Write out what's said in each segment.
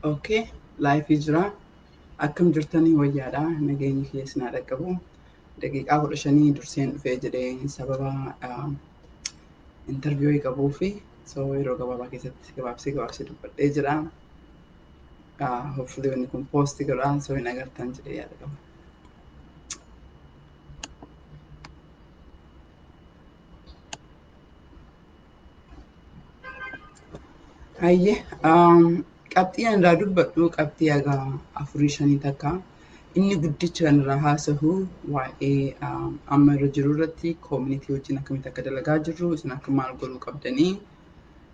Okay, laayifii jira. Akkam jirtanii wayyaadha. Nageenyi keessan haa dhaqqabu. Daqiiqaa 15 durseen dhufee jedhee sababa intarviiyuu qabuu fi so yeroo gabaabaa keessatti gabaabsee gabaabsee dubbadhee jira. Hopefully wanni kun poosti godha so hin agartan jedhee yaada qaba. Hayyee qabxii ani irraa dubbadhu qabxii haga afurii shanii takka. Inni guddicha kan irraa haasahu waa'ee amma irra jiru irratti koomunitii wajjin akkamitti akka dalagaa jirru isin akka maal godhuu qabdanii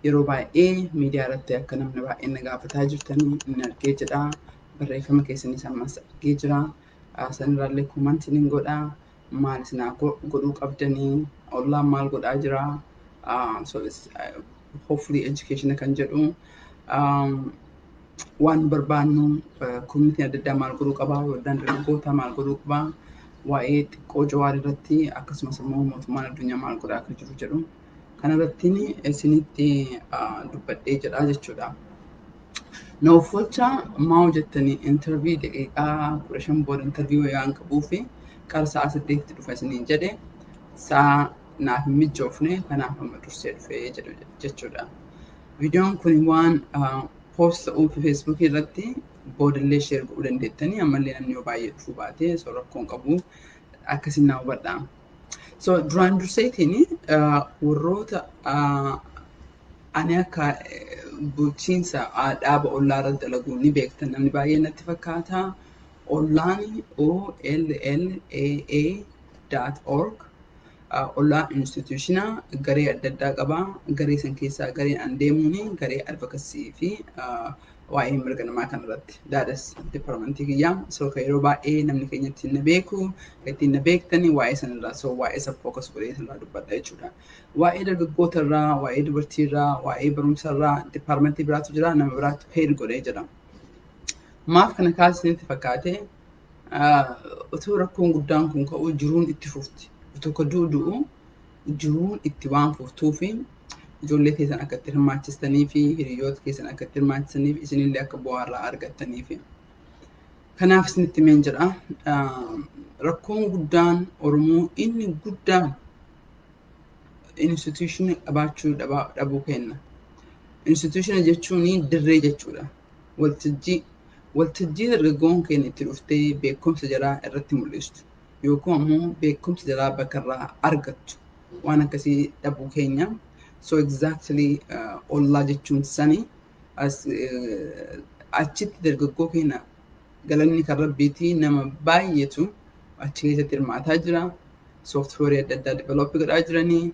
yeroo baay'ee miidiyaa irratti akka namni baay'een na gaafataa jirtanii inni argee jedha. Barreeffama keessanis ammas argee jira. Sanirraallee koomantii ni godha. Maal isin godhuu qabdanii ollaan maal godhaa jira. So it's, hopefully education kan jedhu. Waan barbaannu koominitiin adda addaa maal godhuu qabaa, waldaan dargaggootaa maal godhuu qabaa, waa'ee xiqqoo jawaar irratti akkasumas immoo mootummaan addunyaa maal godhaa akka jiru jedhu. Kana irratti isinitti dubbadhee jedha jechuudha. Na uffacha maal jettanii intarvii daqiiqaa 15 booda intarvii waan qabuu fi qara sa'a 8tti dhufa isiniin jedhe sa'a naaf hin mijoofne kanaaf amma dursee dhufee jedhu jechuudha. Viidiyoon kun waan poost ta'uu fi feesbuukii irratti boodallee sheer godhuu dandeettanii ammallee namni yoo baay'ee dhufuu baate so rakkoon qabu akkasiin naa hubadha. So duraan durseetiin warroota ani akka bulchiinsa dhaaba ollaa irratti dalaguu ni beektan namni baay'ee natti fakkaata. Ollaan ollaa.org ollaan instituushinaa garee adda addaa qaba. Garee san keessaa gareen an deemuun garee advokasii fi waa'ee mirga namaa kanarratti daadas dipartimentii kiyyaa. So kan yeroo baay'ee namni keenya ittiin na beeku, ittiin na beektani waa'ee sanarraa so waa'ee isa focus godhee sanarraa dubbadha jechuudha. Waa'ee dargaggoota irraa, waa'ee dubartii irraa, waa'ee barumsa irraa dipartimentii biraatu jira, nama biraatu heed godhee jira. Maaf kana kaasinitti fakkaate otoo rakkoon guddaan kun ka'u jiruun itti fufti. Tokko du'u jiruun itti waan fuftuu fi ijoollee keessan akka itti hirmaachistanii fi hiriyoota keessan akka itti hirmaachistanii fi isinillee akka bu'aa irraa argattanii fi. Kanaaf isinitti himeen jedha. Rakkoon guddaan Oromoo inni guddaan instituushinii qabaachuu dhabuu kenna. Instituushinii jechuun dirree jechuudha. Waltajjii dargaggoon keenya itti dhuftee beekumsa jaraa irratti mul'istu. Yookaan immoo beekumsa jalaa bakka irraa argattu waan akkasii dhabuu keenya. So exactly ollaa jechuun sani achitti dargaggoo keenya galanni kan rabbiitii nama baay'eetu achi keessatti hirmaataa jira. Sooftiweerii adda addaa develop godhaa jiranii,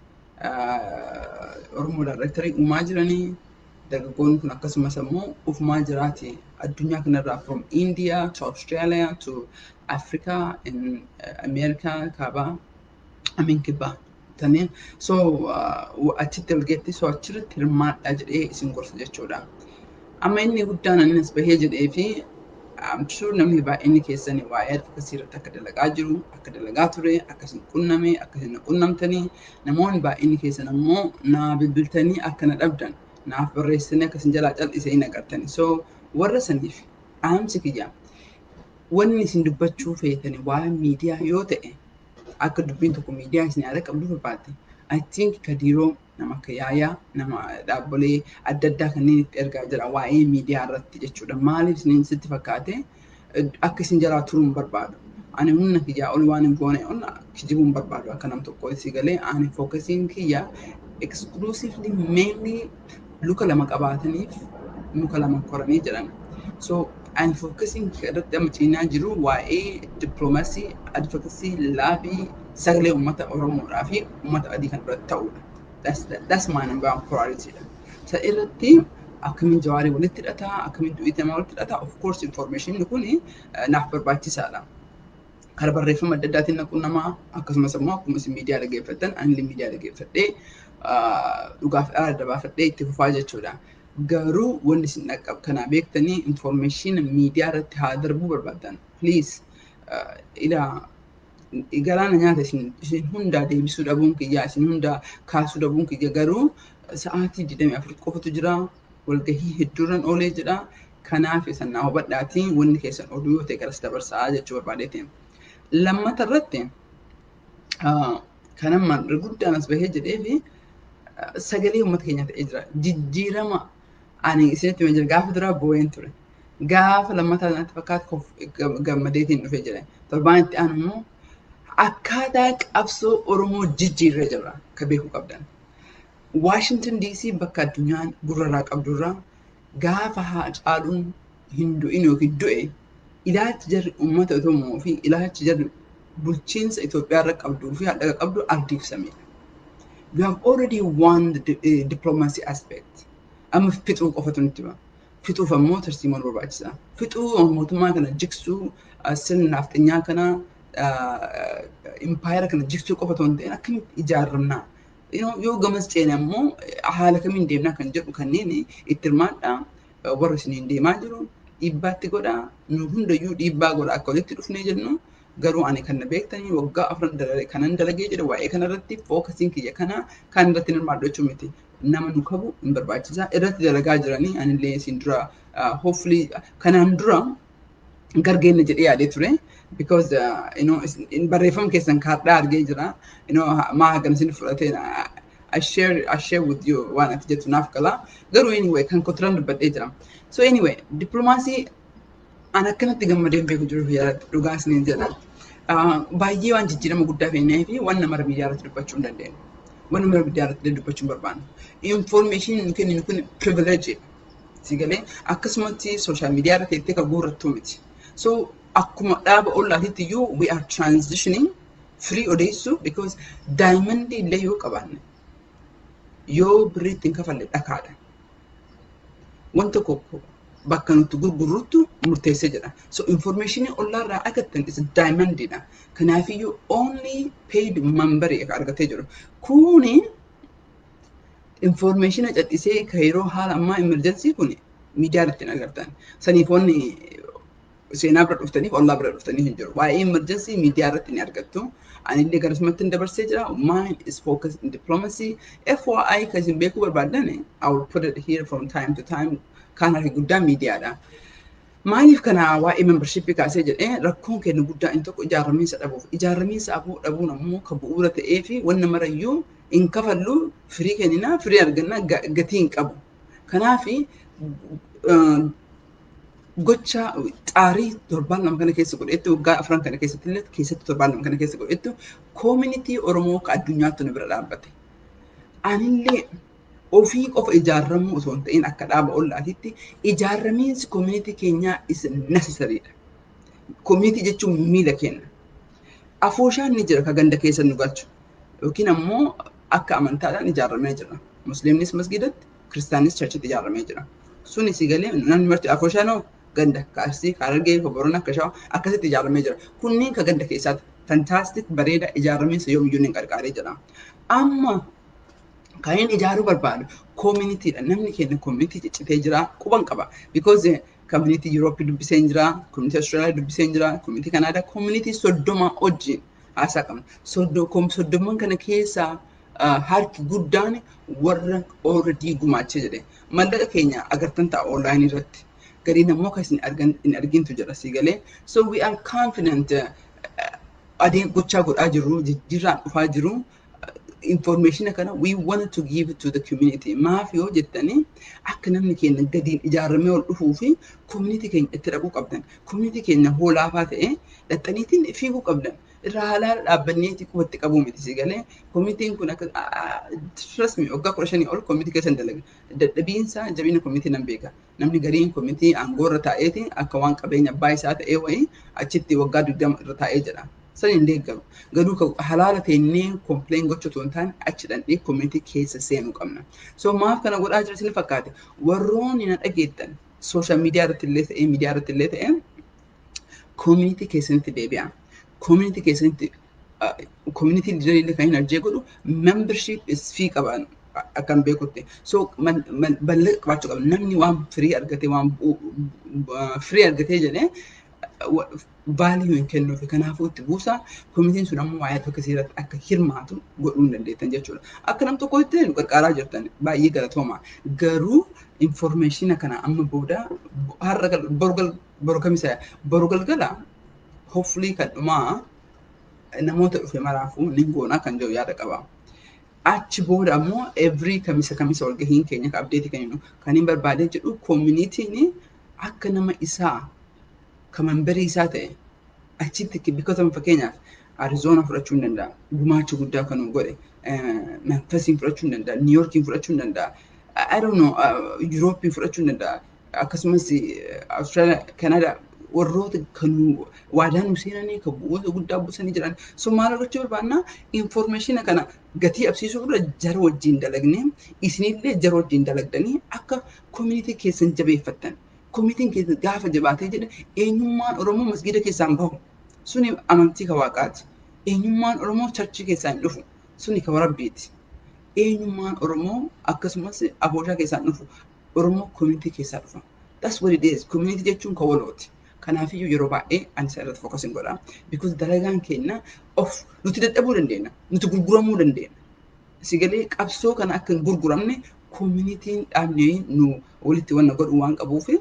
Oromoo daayirektarii uumaa jiranii. Dargaggoonni kun akkasumas immoo ufumaa jiraati addunyaa kanarraa from India to Australia to Africa and America kaabaa Amin kibbaa taniin so achitti walgeetti so achirratti hirmaadhaa jedhee isin gorsa jechuudha. Amma inni guddaan ani as bahee jedhee fi I'm sure namni baay'inni keessanii waa'ee advocacy irratti akka dalagaa jiru, akka dalagaa ture, akka isin qunname, akka isin na qunnamtanii, namoonni baay'inni keessan ammoo naa bilbiltanii akka na dhabdan, naaf barreessitanii akka isin jalaa cal'isee hin agartani. So warra saniif dhaamsi kiyya wanni isin dubbachuu feetanii waa'ee miidiyaa yoo ta'e akka dubbiin tokko miidiyaa isin yaada qabdu barbaadde. I think Kadiiroo nama akka Yaayaa nama dhaabbolee adda addaa kanneen itti ergaa jira waa'ee miidiyaa irratti jechuudha. Maaliif isiniin sitti fakkaate akka isin jalaa turuu hin barbaadu. Ani humna kiyyaa ol waan hin goone ol kijibuu hin barbaadu akka nam tokko si galee ani fookasiin kiyya exclusively mainly luka lama qabaataniif muka lama koranii jedhan. So ani fookasiin irratti amma cinaa jiru waa'ee dippiloomaasii, advocacy, laabii sagalee uummata Oromoodhaa fi uummata adii kan irratti ta'udha. That's my number one priority dha. Isa irratti akkamiin jawaarii walitti hidhataa, akkamiin du'ii namaa walitti hidhataa, of course information kun naaf barbaachisaadha. Karaa barreeffama adda addaatiin naquu namaa akkasumas immoo akkuma isin miidiyaa dhaggeeffattan anillee miidiyaa dhaggeeffadhee dhugaaf dhala adda baafadhee itti fufaa jechuudha. Garuu wanni isin dhaqqab kanaa beektanii information miidiyaa irratti haa darbuu barbaadan. Please ilaa galaana nyaata isin hundaa deebisuu dhabuun kiyya isin hundaa kaasuu dhabuun kiyya garuu sa'aatii 24 qofatu jira walgahii hedduurran oolee jedha. Kanaaf isan naa hubadhaatiin wanni keessan oduu yoo ta'e garas dabarsaa jechuu barbaadeetiin. Lammata irratti kan amma guddaan as bahee jedhee fi sagalee uummata keenyaa ta'ee jira. Jijjiirama ani isinitti himee jira, gaafa duraa boo'een ture. Gaafa lammataa natti fakkaatu gammadeetiin dhufee jira. Torbaan itti aanu immoo akkaataa qabsoo Oromoo jijjiirree jirra ka beekuu qabdan. Washington DC bakka addunyaan gurrarraa qabdurraa gaafa Haacaaluun hin du'in yookiin du'e, ilaalchi jarri uummata Oromoo fi ilaalchi jarri bulchiinsa Itoophiyaa irra qabduu fi hadhaqa qabdu ardiifsameedha. We have already won the diplomacy aspect. Amma fixuu qofatu nutti hima. Fixuuf ammoo tarsiimoon barbaachisa. Fixuu mootummaa kana jigsuu, sirna nafxanyaa kana, impaayera kana jigsuu qofa otoo hin ta'in, akkamitti ijaarramnaa? Yoo gamas ceene ammoo haala kamiin deemnaa kan jedhu kanneen itti hirmaadhaa, warra isiniin deemaa jiru dhiibbaatti godhaa, nu hundayyuu dhiibbaa godha akka walitti dhufnee jennu. Garuu ani kan na beektanii waggaa 4 kanan dalagee jedhe waa'ee kanarratti focusiin kiyya kana kan irratti hirmaadhu jechuu miti. Nama nu qabu hin barbaachisaa, irratti dalagaa jiranii. Anillee isin dura hopefully kanaan dura gargeenna jedhee yaadee ture. Because barreeffama keessan kaardhaa argee jira. Maa hagam isin fudhatee I share with you waan ati jettu naaf gala. Garuu anyway kan kotiraan dubbadhee jira. So anyway, diplomaasii an akkanatti gammadeen beeku jiru biyyaatti, dhugaa isiniin jedha. Baay'ee waan jijjiirama guddaa fennee fi waan nama biyyaa irratti dubbachuu hin dandeenyu. Waan nama biyyaa irratti dubbachuu hin barbaannu. Information nu kenninu kun privilege. Si galee, akkasumatti social media irra teettee kan guurrattuu miti. So akkuma dhaaba ollaatitti iyyuu we are transitioning free odeessuu, because diamondii illee yoo qabaanne, yoo birrii ittiin kafalle dhakaadha. Wanta tokko bakka nuti gurgurruttu murteessee jedha. So information ollaarraa argattan isa diamondiidha. Kanaafiyyuu only paid member argatee jiru. Kuni information cadhisee kan yeroo haala ammaa emergency kun miidiyaa irratti hin agartan. Saniif wanni seenaa bira dhuftaniif ollaa bira dhuftanii hin jiru. Waa'ee emergency miidiyaa irratti ni argattu. Anillee garasumatti hin dabarsee jira. Mine is focused in diplomacy. FYI kan isin beekuu barbaadan, I will put it here from time to time. Kan harki guddaa miidiyaadha. Maaliif kana waa'ee membership kaasee jedhee, rakkoon keenya guddaa inni tokko ijaaramiinsa dhabuuf. Ijaaramiinsa abuu dhabuun ammoo kan bu'uura ta'ee fi wanna marayyuu hin kafallu, firii kenninaa firii argannaa gatii hin qabu. Kanaafi gocha xaarii torbaan 2 kana keessa godhetti, waggaa 4 kana keessatti illee keessatti torbaan 2 kana keessa godhetti, community Oromoo ka addunyaatti nu bira dhaabbate. Anillee ofii qofa ijaarramuu osoo hin ta'in, akka dhaaba ollaatitti ijaarramiinsi community keenyaa is necessary dha. Community jechuun miila keenya. Afooshaan ni jira ka ganda keessa nu galchu yookiin ammoo akka amantaadhaan ijaaramee jira. Musliimnis masgidatti, kiristaanis churchitti ijaaramee jira. Suni si galee, namni marti afooshaanoo ganda ka Arsii, ka Harargee, ka Boorana, ka Shawaa akkasitti ijaaramee jira. Kunniin ka ganda keessaati. Fantastic, bareeda, ijaaramiinsa yoomiyyuu ni qarqaaree jira. Amma kan inni ijaaruu barbaadu communitydha. Namni keenya community ciccitee jira, quban qaba. Because community Europe dubbisee jira, community Australia dubbisee jira, community Canada, community 30 wajjin haasaa qabna. 30n kana keessaa harki guddaan warra already gumaachee jedhe. Mallaqa keenya agartan ta'a online irratti. Gariin ammoo kan isin hin argintu jira si galee. So we are confident, adii gochaa godhaa jirru, jijjiirraan dhufaa jiru. Information kana we want to give to the community. Maaf yoo jettanii, akka namni keenya gadiin ijaaramee ol dhufuu fi community keenya itti dhaquu qabdan. Community keenya hoolaafaa ta'e dhaxxaniitiin fiiguu qabdan. Irraa halaala dhaabbanneeti qubatti qabuu miti, si galee. Communityn kun akka, trust me, waggaa 15 ol community keessa hin dalaga. Dadhabiinsa jabina community nan beeka. Namni gariin community aangoo irra taa'eeti akka waan qabeenya abbaa isaa ta'ee wayii achitti waggaa 20 irra taa'ee jedha. San hin deeggaru. Garuu halaala teennee complain gochuu otoo hin taane, achi dhandhee community keessa seenuu qabna. So maaf kana godhaa jira isin fakkaate? Warroonni na dhageettan social media irratti illee ta'ee, miidiyaa irratti illee ta'ee, community keessanitti deebi'a. Community keessanitti community leader illee kan hin arjee godhu membership is fee qaban akkan beekutti. So bal'aa qabaachuu qaba. Namni waan firii argatee, waan firii argatee jedhee value hin kennuufi, kanaafuu itti buusa. Communityn sun ammoo waa'ee advocacy irratti akka hirmaatu godhuu hin dandeettan jechuudha. Akka nam tokkotti nu qarqaaraa jirtan, baay'ee galatooma. Garuu Information kana amma booda har'a boru kamisa, boru galgala hopefully kan dhumaa namoota dhufe maraafuu nin goonaa kan jedhu yaada qaba. Achi booda ammoo every kamisa kamisa walgahiin keenya ka update kennu kan hin barbaadee jedhu, communityn akka nama isaa ka memberii isaa ta'e achitti, because amma fakkeenyaaf Arizona fudhachuu hin danda'a. Gumaacha guddaa kan nu godhe. Memphisiin fudhachuu hin danda'a. New Yorkiin fudhachuu hin danda'a. I don't know, Euroopiin fudhachuu hin danda'a. Akkasumas Australia, Canada, warroota kan waadaa nu seenanii kan bu'oota guddaa buusanii jiran. So maal argachuu barbaannaa? Information kana gatii absiisuu irra jara wajjin dalagnee, isinillee jara wajjin dalagdanii akka community keessan jabeeffattan. Communityn keessan gaafa jabaatee jedhe, eenyummaan Oromoo masgiida keessaan bahu. Suni amantii ka Waaqaati. Eenyummaan Oromoo churchii keessaa hin dhufu. Suni ka Rabbiiti. Eenyummaan Oromoo akkasumas abooshaa keessaa hin dhufu. Oromoo community keessaa dhufa. That's what it is. Community jechuun ka walooti. Kanaafiyyuu yeroo baay'ee ani isa irratti focus hin godha. Because dalagaan keenya of nuti dadhabuu dandeenya. Nuti gurguramuu dandeenya. Sigalee qabsoo kana akka hin gurguramne communityn dhaabnee nu walitti wanna godhu waan qabuufi,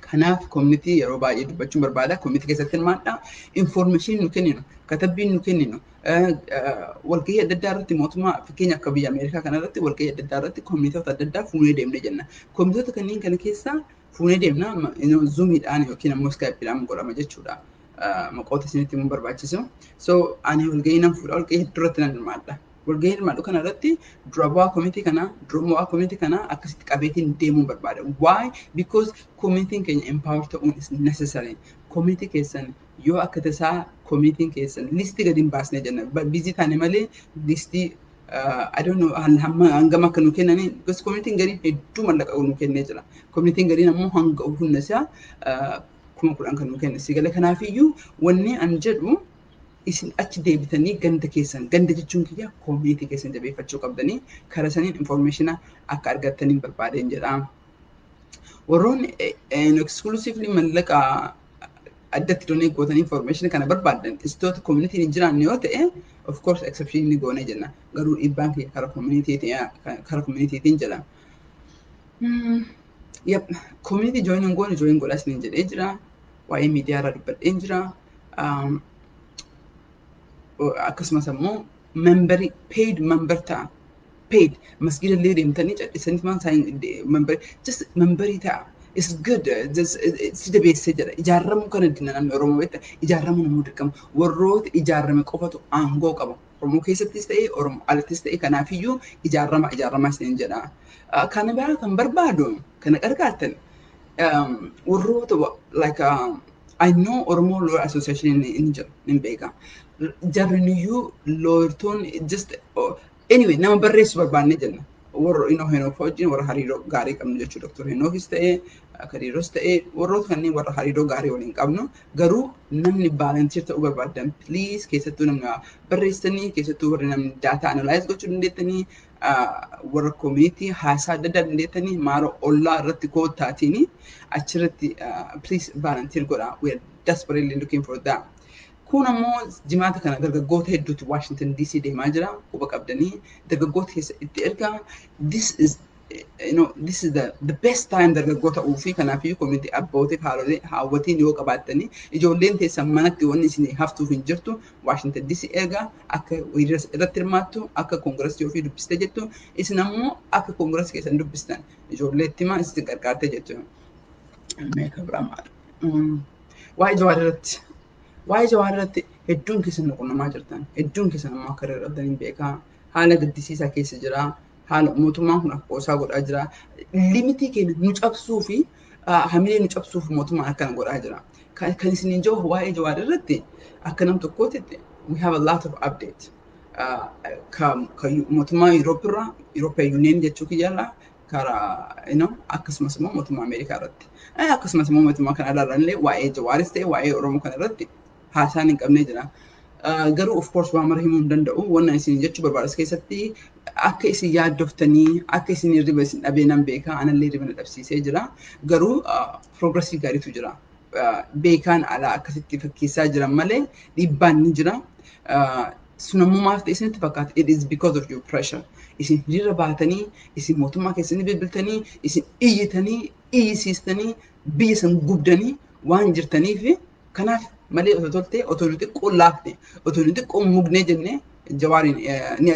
kanaaf community yeroo baay'ee dubbachuun barbaada. Community keessatti hirmaadha. Information nu kenninu, katabbiin nu kenninu, walgahii adda addaa irratti mootummaa, fakkeenya akka biyya Ameerikaa kana irratti walgahii adda addaa irratti communityota adda addaa fuunee deemnee jenna. Communityota kanneen kana keessaa fuunee deemna, Zoomiidhaan yookiin ammoo Skypeidhaan godhama jechuudha. Maqoota isinitti himuu barbaachisu. So ani walgahii nan fuudha, walgahii hedduu irratti nan hirmaadha. Walgahii hirmaadhu kana irratti dura bu'aa community kanaa, dura bu'aa community kanaa akkasitti qabeetiin deemuu barbaada. Why? Because communityn keenya empower ta'uun is necessary. Community keessan yoo akka tasaa communityn keessan listii gadi hin baasne jenna. Busy taane malee listii, I don't know hamma hangam akka nu kennanii, because communityn gariin hedduu mallaqa nu kennee jira. Communityn gariin ammoo hanga humna isaa 10,000 kan nu kenne. Sigala kanaafiyyuu wanni an jedhu, isin achi deebitanii ganda keessan, ganda jechuun kiyya community keessan, jabeeffachuu qabdanii karaa saniin information akka argattaniin barbaadeen jedha. Warroonni exclusively mallaqa addatti donate gootanii information kana barbaadan, istoota communityn hin jiraanne yoo ta'e, of course exception ni goone jenna. Garuu dhiibbaan kiyya karaa communitytiin jedha. Yep, community join hin goone, join godhaa isiniin jedhee jira. Waa'ee miidiyaa irraa dubbadheen jira. Akkasumas ammoo memberii, paid member ta'a. Paid masgiida illee deemtanii cadhisanii maan isaa memberii, just memberii ta'a. It's good. Just si jabeessee jira. Ijaaramuu kana dina namni Oromoo beekta. Ijaaramuu namuu dirqama. Warroota ijaarame qofatu aangoo qaba. Oromoo keessattis ta'e, Oromoo alattis ta'e, kanaafiyyuu ijaarama ijaaramaa isiniin jedha. Kana biraa kan barbaadu kana qarqaartan warroota like I know Oromoo Lawyer Association inni jira, nin beeka. Jarriniyyuu lawyertoonni just anyway nama barreessu barbaanne jenna. Warra inoo Henook wajjin warra hariiroo gaarii qabnu jechuudha. Dr. Henookis ta'e, Kadiiros ta'e, warroota kanneen warra hariiroo gaarii waliin qabnu, garuu namni volunteer ta'uu barbaadan, please, keessattuu namni barreessanii, keessattuu warri namni data analyze gochuu dandeettanii, warra community haasaa adda addaa dandeettanii, maara ollaa irratti koottaatiin achirratti please volunteer godhaa. We are desperately looking for that. Kun ammoo jimaata kana dargaggoota hedduutu Washington DC deemaa jira. Quba qabdanii dargaggoota keessa itti ergaa. This is the best time dargaggoota ta'uu fi kanaafiyyuu community abbootii, haadholee, haawwatiin yoo qabaattanii, ijoolleen teessan manatti wanni isin haftuuf hin jirtu. Washington DC ergaa akka irratti hirmaattu, akka koongirasii ofii dubbistee jettu, isin ammoo akka koongirasii keessan dubbistan ijoollee itti himaa, isin gargaartee jettu. Meeqa biraa maal? Waa'ee Jawaar irratti. Waa'ee Jawaar irratti hedduun keessan nu qunnamaa jirtan. Hedduun keessan ammoo akka irra hin beekaa. Haala gaddisiisaa keessa jira. Haala mootummaan kun akka qoosaa godhaa jira. Limitii keenya nu cabsuu fi hamilee nu cabsuuf mootummaan akkana godhaa jira. Kan isiniin jiru waa'ee Jawaar irratti akka nam tokkootitti we have a lot of update. Mootummaa Europe irraa, European Union jechuu kiyyarraa, karaa akkasumas immoo mootummaa Ameerikaa irratti. Akkasumas immoo mootummaa Kanaadaa irraa illee waa'ee Jawaaris ta'e waa'ee Oromoo kana irratti haasaan hin qabnee jira. Garuu of course waan mara himuu hin danda'u. Wanna isin jechuu barbaadas keessatti akka isin yaaddoftanii, akka isin hirriba isin dhabee nan beeka, anallee hirriba na dhabsiisee jira. Garuu progressii gaariitu jira. Beekaan alaa akkasitti fakkeessaa jiran malee dhiibbaan ni jira. Sun ammoo maaf ta'e isinitti fakkaata? It is because of your pressure. Isin hiriira baatanii, isin mootummaa keessanii bilbiltanii, isin iyyitanii, iyyisiistanii, biyya san gubdanii waan jirtaniif. Kanaaf malee otoo toltee, otoo nu xiqqoo laafne, otoo nu xiqqoo mugnee jennee, Jawaariin ni